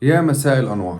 يا مساء الأنوار،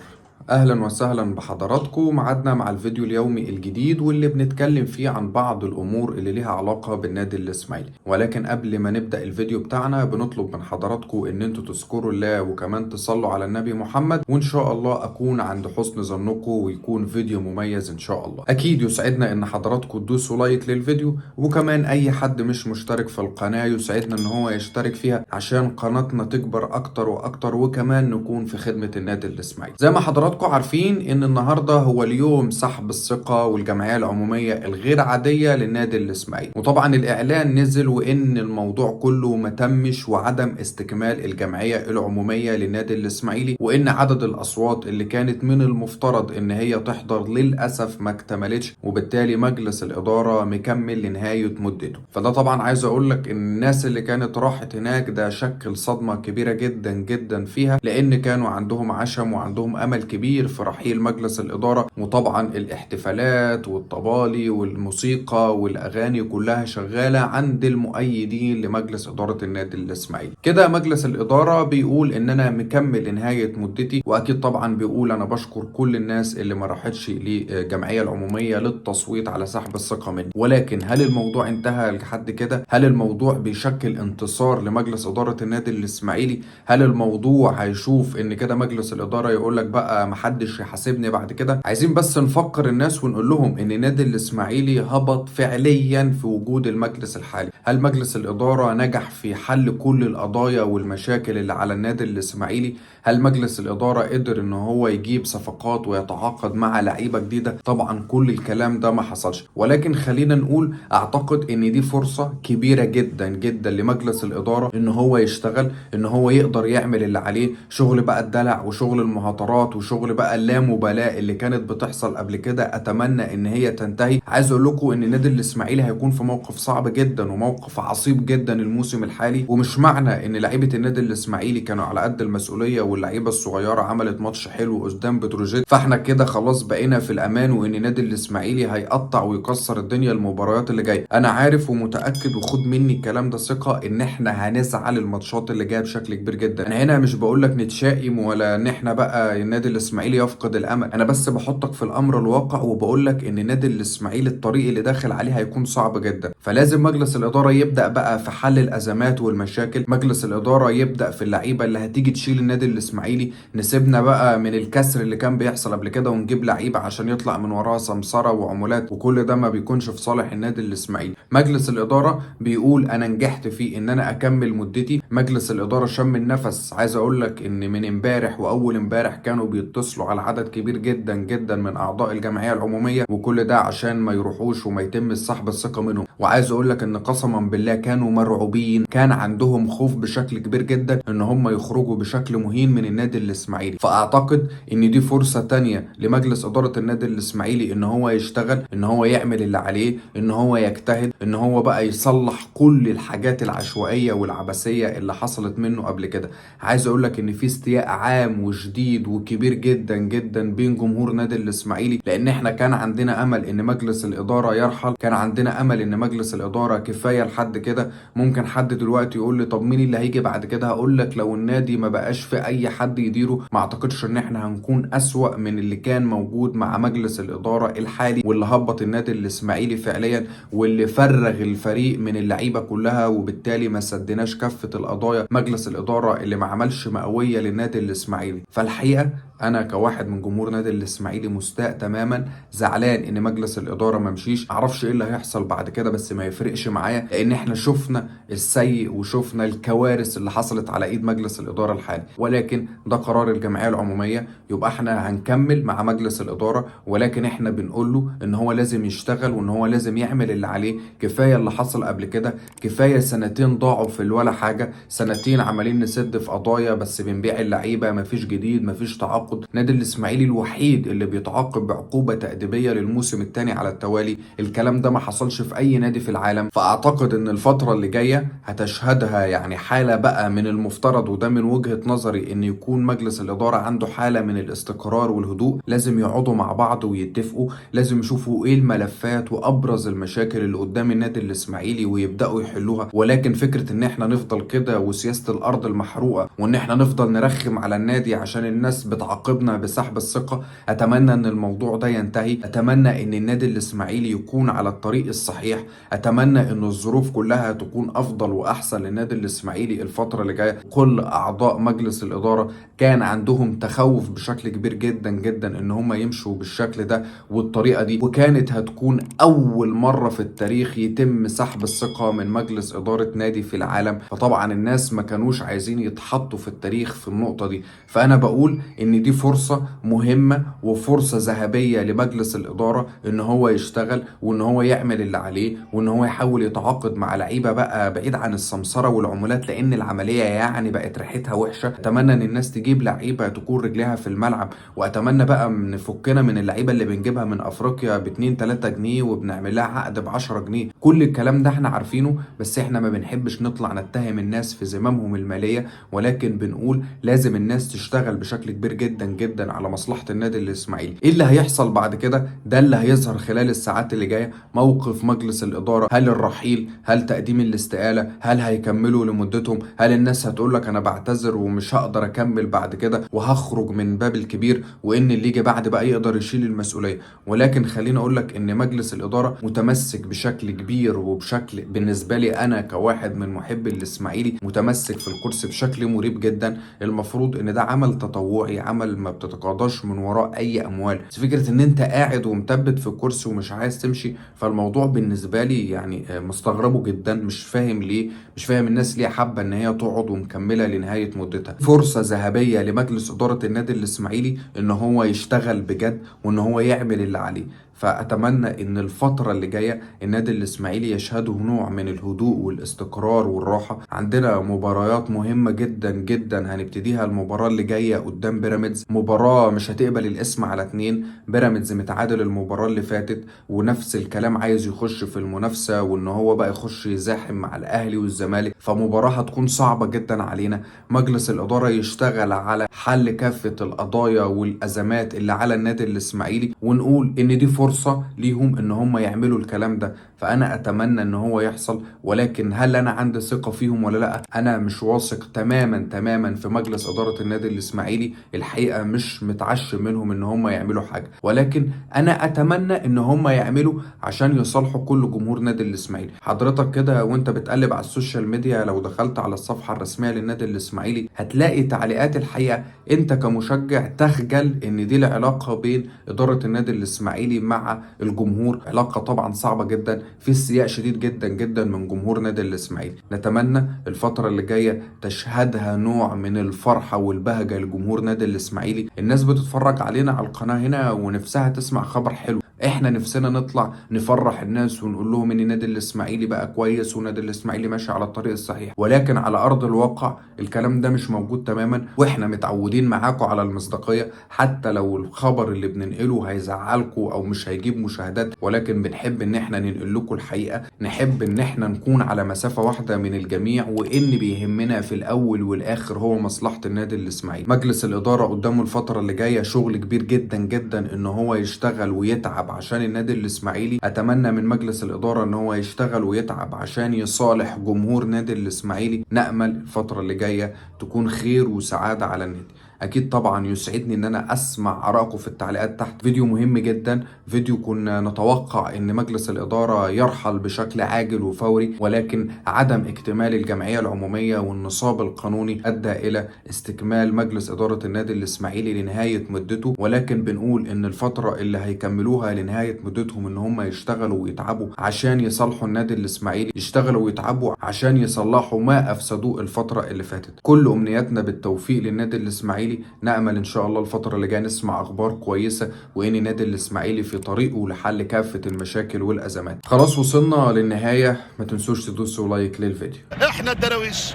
أهلا وسهلا بحضراتكم. معادنا مع الفيديو اليومي الجديد واللي بنتكلم فيه عن بعض الأمور اللي ليها علاقة بالنادي الإسماعيلي. ولكن قبل ما نبدأ الفيديو بتاعنا بنطلب من حضراتكم إن انتوا تذكروا الله وكمان تصلوا على النبي محمد، وإن شاء الله أكون عند حسن ظنكم ويكون فيديو مميز إن شاء الله. أكيد يسعدنا إن حضراتكم تدوسوا لايك للفيديو، وكمان أي حد مش مشترك في القناة يسعدنا إن هو يشترك فيها عشان قناتنا تكبر أكتر وأكتر، وكمان نكون في خدمة النادي الإسماعيلي. زي ما حضراتكم عارفين ان النهارده هو اليوم سحب الثقة والجمعية العمومية الغير عادية للنادي الاسماعيلي، وطبعا الاعلان نزل وان الموضوع كله ما تمش وعدم استكمال الجمعية العمومية للنادي الاسماعيلي، وان عدد الاصوات اللي كانت من المفترض ان هي تحضر للاسف ما اكتملتش، وبالتالي مجلس الادارة مكمل لنهاية مدته. فده طبعا عايز اقول لك ان الناس اللي كانت راحت هناك ده شكل صدمة كبيرة جدا جدا فيها، لان كانوا عندهم عشم وعندهم امل كبير في رحيل مجلس الإدارة، وطبعا الاحتفالات والطبالي والموسيقى والأغاني كلها شغالة عند المؤيدين لمجلس إدارة النادي الإسماعيلي. كده مجلس الإدارة بيقول إن أنا مكمل لنهاية مدتي، وأكيد طبعا بيقول أنا بشكر كل الناس اللي ما راحتش للجمعية العمومية للتصويت على سحب الثقة مني. ولكن هل الموضوع انتهى لحد كده؟ هل الموضوع بيشكل انتصار لمجلس إدارة النادي الإسماعيلي؟ هل الموضوع هيشوف إن كده مجلس الإدارة يقول لك بقى محدش يحاسبني بعد كده؟ عايزين بس نفكر الناس ونقول لهم ان النادي الاسماعيلي هبط فعليا في وجود المجلس الحالي. هل مجلس الادارة نجح في حل كل القضايا والمشاكل اللي على النادي الاسماعيلي؟ هل مجلس الادارة قدر ان هو يجيب صفقات ويتعاقد مع لعيبة جديدة؟ طبعا كل الكلام ده ما حصلش. ولكن خلينا نقول اعتقد ان دي فرصة كبيرة جدا جدا لمجلس الادارة ان هو يشتغل، ان هو يقدر يعمل اللي عليه. شغل بقى الدلع وشغل المهاترات وشغل بقى اللامبالاة اللي كانت بتحصل قبل كده اتمنى ان هي تنتهي. عايز اقول لكم ان النادي الاسماعيلي هيكون في موقف صعب جدا وموقف عصيب جدا الموسم الحالي، ومش معنى ان لعيبة النادي الاسماعيلي كانوا على قد المسؤولية واللعيبة الصغيرة عملت ماتش حلو قدام بتروجيت فاحنا كده خلاص بقينا في الامان وان النادي الاسماعيلي هيقطع ويكسر الدنيا المباريات اللي جاية. انا عارف ومتاكد وخد مني الكلام ده ثقة ان احنا هنزعل الماتشات اللي جاية بشكل كبير جدا. انا هنا مش بقول لك نتشائم ولا ان احنا بقى النادي الاسماعيلي يفقد الامل، انا بس بحطك في الامر الواقع وبقول لك ان النادي الاسماعيلي الطريق اللي داخل عليه هيكون صعب جدا. فلازم مجلس الادارة يبدا بقى في حل الازمات والمشاكل، مجلس الادارة يبدا في اللعيبة اللي هتيجي تشيل النادي الاسماعيلي. نسيبنا بقى من الكسر اللي كان بيحصل قبل كده ونجيب لعيبة عشان يطلع من وراها سمسره وعمولات، وكل ده ما بيكونش في صالح النادي الاسماعيلي. مجلس الادارة بيقول انا نجحت في ان انا اكمل مدتي. مجلس الادارة شم النفس. عايز اقول لك ان من امبارح واول امبارح كانوا بيتصلوا على عدد كبير جدا جدا من اعضاء الجمعية العمومية، وكل ده عشان ما يروحوش وما يتم سحب الثقة منهم. وعايز اقول لك ان قسما بالله كانوا مرعوبين، كان عندهم خوف بشكل كبير جدا ان هم يخرجوا بشكل مهين من النادي الاسماعيلي. فاعتقد ان دي فرصة تانية لمجلس ادارة النادي الاسماعيلي ان هو يشتغل، ان هو يعمل اللي عليه، ان هو يجتهد، ان هو بقى يصلح كل الحاجات العشوائية والعبثيه اللي حصلت منه قبل كده. عايز اقول لك ان في استياء عام وشديد وكبير جدا جدا بين جمهور نادي الاسماعيلي، لان احنا كان عندنا امل ان مجلس الادارة يرحل، كان عندنا امل ان مجلس الادارة كفاية لحد كده. ممكن حد دلوقتي يقول لي طب مين اللي هيجي بعد كده؟ هقول لك لو النادي ما بقاش في اي حد يديره ما اعتقدش ان احنا هنكون اسوأ من اللي كان موجود مع مجلس الادارة الحالي، واللي هبط النادي الاسماعيلي فعليا، واللي فرغ الفريق من اللعيبة كلها، وبالتالي ما سدناش كافة القضايا. مجلس الادارة اللي ما عملش مئوية للنادي الاسماعيلي. فالحقيقة انا كواحد من جمهور نادي الاسماعيلي مستاء تماما، زعلان ان مجلس الادارة ما مشيش. معرفش ايه اللي هيحصل بعد كده، بس ما يفرقش معايا، لان احنا شفنا السيء وشفنا الكوارث اللي حصلت على ايد مجلس الادارة الحالي. ولكن ده قرار الجمعية العمومية، يبقى احنا هنكمل مع مجلس الادارة، ولكن احنا بنقول له ان هو لازم يشتغل وان هو لازم يعمل اللي عليه. كفاية اللي حصل قبل كده، كفاية سنتين ضاعوا في الولا حاجة، سنتين عمالين نسد في قضايا بس بنبيع اللعيبة، مفيش جديد، مفيش تعاقد. نادي الاسماعيلي الوحيد اللي بيتعاقب بعقوبة تأديبيه للموسم الثاني على التوالي، الكلام ده ما حصلش في اي نادي في العالم. فاعتقد ان الفترة اللي جاية هتشهدها يعني حاله بقى من المفترض، وده من وجهه نظري، ان يكون مجلس الادارة عنده حاله من الاستقرار والهدوء. لازم يقعدوا مع بعض ويتفقوا، لازم يشوفوا ايه الملفات وابرز المشاكل اللي قدام النادي الاسماعيلي ويبداوا يحلوها. ولكن فكرة ان احنا نفضل كده كده وسياسة الارض المحروقة، وان احنا نفضل نرخم على النادي عشان الناس بتعاقبنا بسحب الثقة. اتمنى ان الموضوع ده ينتهي، اتمنى ان النادي الاسماعيلي يكون على الطريق الصحيح، اتمنى ان الظروف كلها تكون افضل واحسن للنادي الاسماعيلي الفترة اللي جاية. كل اعضاء مجلس الادارة كان عندهم تخوف بشكل كبير جدا جدا ان هم يمشوا بالشكل ده والطريقة دي، وكانت هتكون اول مرة في التاريخ يتم سحب الثقة من مجلس ادارة نادي في العالم. فطبعا الناس ما كانوش عايزين يتحطوا في التاريخ في النقطة دي. فانا بقول ان دي فرصة مهمة وفرصه ذهبية لمجلس الادارة ان هو يشتغل وان هو يعمل اللي عليه وان هو يحاول يتعاقد مع لعيبة بقى بعيد عن السمسره والعمولات، لان العملية يعني بقت ريحتها وحشة. اتمنى ان الناس تجيب لعيبة تكون رجليها في الملعب، واتمنى بقى نفكنا من اللعيبة اللي بنجيبها من افريقيا ب 2 3 جنيه وبنعمل لها عقد ب 10 جنيه. كل الكلام ده احنا عارفينه، بس احنا ما بنحبش نطلع نتهم الناس في زمامهم المالية، ولكن بنقول لازم الناس تشتغل بشكل كبير جدا جدا على مصلحة النادي الاسماعيلي. ايه اللي هيحصل بعد كده؟ ده اللي هيظهر خلال الساعات اللي جاية. موقف مجلس الادارة، هل الرحيل، هل تقديم الاستقالة، هل هيكملوا لمدتهم، هل الناس هتقول لك انا بعتذر ومش هقدر اكمل بعد كده وهخرج من باب الكبير، وان اللي يجي بعد بقى يقدر يشيل المسؤولية. ولكن خليني اقول لك ان مجلس الادارة متمسك بشكل كبير، وبشكل بالنسبة لي انا كواحد من محبي الاسماعيلي متمسك في الكرسي بشكل مريب جدا. المفروض ان ده عمل تطوعي، عمل ما بتتقاضاش من وراء اي اموال، بس فكرة ان انت قاعد ومثبت في الكرسي ومش عايز تمشي، فالموضوع بالنسبة لي يعني مستغربه جدا. مش فاهم ليه، مش فاهم الناس ليه حابة ان هي تقعد ومكمله لنهاية مدتها. فرصة ذهبية لمجلس ادارة النادي الاسماعيلي ان هو يشتغل بجد وان هو يعمل اللي عليه. فأتمنى إن الفترة اللي جاية النادي الإسماعيلي يشهده نوع من الهدوء والاستقرار والراحة. عندنا مباريات مهمة جدا جدا هنبتديها. المباراة اللي جاية قدام بيراميدز، مباراة مش هتقبل الاسم على 2. بيراميدز متعادل المباراة اللي فاتت، ونفس الكلام عايز يخش في المنافسة وإن هو بقى يخش يزاحم مع الأهلي والزمالك، فمباراة هتكون صعبة جدا علينا. مجلس الإدارة يشتغل على حل كافة القضايا والأزمات اللي على النادي الإسماعيلي، ونقول إن دي فرصة ليهم ان هم يعملوا الكلام ده. فانا اتمنى ان هو يحصل، ولكن هل انا عندي ثقة فيهم ولا لا؟ انا مش واثق تماما تماما في مجلس ادارة النادي الاسماعيلي، الحقيقة مش متعشم منهم ان هم يعملوا حاجة، ولكن انا اتمنى ان هم يعملوا عشان يصالحوا كل جمهور نادي الاسماعيلي. حضرتك كده وانت بتقلب على ال social media، لو دخلت على الصفحة الرسمية للنادي الاسماعيلي هتلاقي تعليقات الحقيقة انت كمشجع تخجل ان دي العلاقة بين ادارة النادي الاسماعيلي مع الجمهور. علاقة طبعا صعبة جدا، في استياء شديد جدا جدا من جمهور نادي الاسماعيلي. نتمنى الفترة اللي جاية تشهدها نوع من الفرحة والبهجة لجمهور نادي الاسماعيلي. الناس بتتفرج علينا على القناة هنا ونفسها تسمع خبر حلو، احنا نفسنا نطلع نفرح الناس ونقول لهم ان النادي الاسماعيلي بقى كويس والنادي الاسماعيلي ماشي على الطريق الصحيح، ولكن على ارض الواقع الكلام ده مش موجود تماما. واحنا متعودين معاكم على المصداقية، حتى لو الخبر اللي بننقله هيزعلكم او مش هيجيب مشاهدات، ولكن بنحب ان احنا ننقل لكم الحقيقة، نحب ان احنا نكون على مسافة واحدة من الجميع، وان بيهمنا في الاول والاخر هو مصلحة النادي الاسماعيلي. مجلس الادارة قدامه الفترة اللي جاية شغل كبير جدا جدا ان هو يشتغل ويتعب عشان النادي الاسماعيلي. اتمنى من مجلس الادارة ان هو يشتغل ويتعب عشان يصالح جمهور نادي الاسماعيلي. نامل الفترة اللي جاية تكون خير وسعادة على النادي. اكيد طبعا يسعدني ان انا اسمع ارائكم في التعليقات تحت. فيديو مهم جدا، فيديو كنا نتوقع ان مجلس الادارة يرحل بشكل عاجل وفوري، ولكن عدم اكتمال الجمعية العمومية والنصاب القانوني ادى الى استكمال مجلس ادارة النادي الاسماعيلي لنهاية مدته. ولكن بنقول ان الفترة اللي هيكملوها لنهاية مدتهم ان هم يشتغلوا ويتعبوا عشان يصلحوا النادي الاسماعيلي، يشتغلوا ويتعبوا عشان يصلحوا ما افسدوه الفترة اللي فاتت. كل امنياتنا بالتوفيق للنادي الاسماعيلي. نأمل إن شاء الله الفترة اللي جاية نسمع أخبار كويسة، وإن النادي الإسماعيلي في طريقه لحل كافة المشاكل والأزمات. خلاص وصلنا للنهاية، ما تنسوش تدوسوا like للفيديو. احنا الدراويش،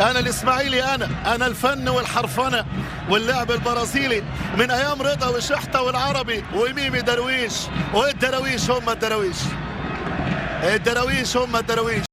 انا الاسماعيلي، انا الفن والحرفنه واللعب البرازيلي من ايام رضا وشحته والعربي وميمي درويش. والدراويش هم الدراويش، الدراويش هم الدراويش.